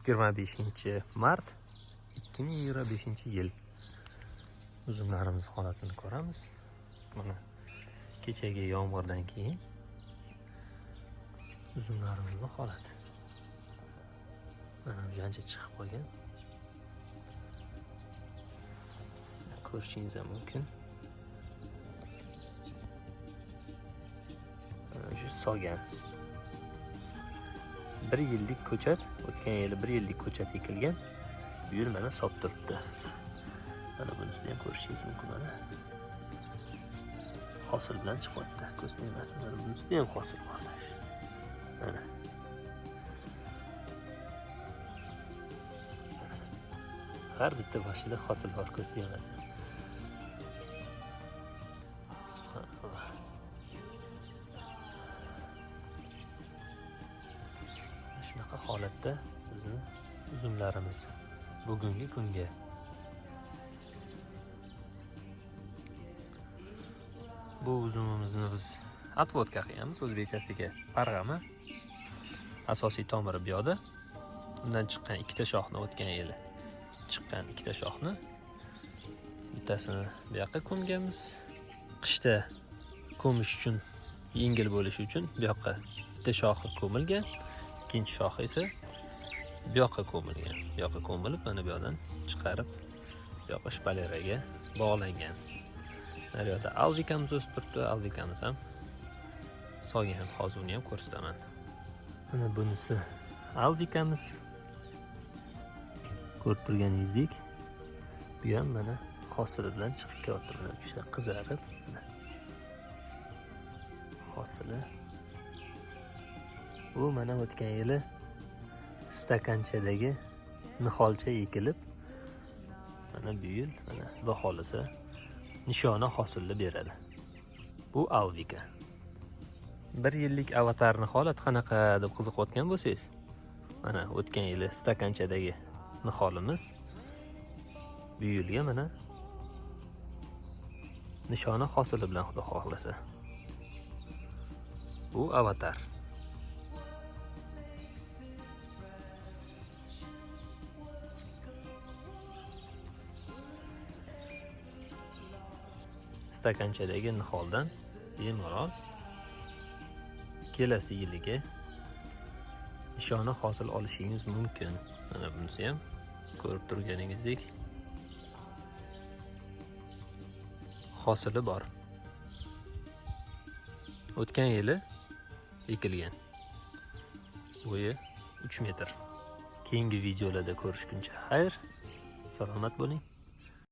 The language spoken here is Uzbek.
25 mart 2025 yil. Uzumlarimiz holatini ko'ramiz. Mana kechagi yomg'irdan keyin uzumlarimizni holati. Mana ancha chiqib qolgan. Ko'rishingiz ham mumkin. Mana shu solgan. 1 yillik ko'chat, o'tgan yili 1 yillik ko'chat ekilgan. Bu yil mana sop turibdi. Mana bunisini ham ko'rishingiz mumkin mana. Hosil bilan chiqyapti. Ko'z tegmasin, mana bunisida ham hosil bor. Mana. Har bitta boshida hosil bor, ko'z tegmasin. Subhanalloh. Shunaqa holatda bizni uzumlarimiz bugungi kunga. Bu uzumimizni biz otvodka qilamiz, o'zbekchasiga parg'ama. Asosiy tomiri bu yoqda. Undan chiqqan ikkita shoxni o'tgan yili chiqqan ikkita shoxni bittasini bu yoqqa ko'mganmiz. Qishda ko'mish uchun yengil bo'lishi uchun bu yoqqa bitta shoxi ko'milgan, ikkinchi shoxi esa bu yoqqa ko'milgan. Bu yoqqa ko'milib, mana bu yoqdan chiqarib, bu yoqqa shpaleraga bog'langan. Naryoqda alvikamiz o'sib turibdi, alvikamiz ham solgan. Hozir uni ham ko'rsataman. Mana bunisi alvikamiz. Ko'rib turganingizdek, bu ham mana hosili bilan chiqib kelyapti. Mana uchta qizarib, mana hosili. Bu mana o'tgan yili stakanchadagi niholcha ekilib, mana bu yil mana xudo xolisa nishona hosilni beradi. Bu alvika. 1 yillik avatarni holat qanaqa deb qiziqayotgan bo'lsangiz, mana o'tgan yili stakanchadagi niholimiz bu yilga mana nishona hosili bilan xudo xohlasa. Bu avatar. Stakanchadagi niholdan bemalol kelasi yiliga nishona hosil olishingiz mumkin. Mana bunisi ham ko'rib turganingizdek hosili bor. O'tgan yili ekilgan. Bo'yi 3 metr. Keyingi videolarda ko'rishguncha xayr. Salomat bo'ling.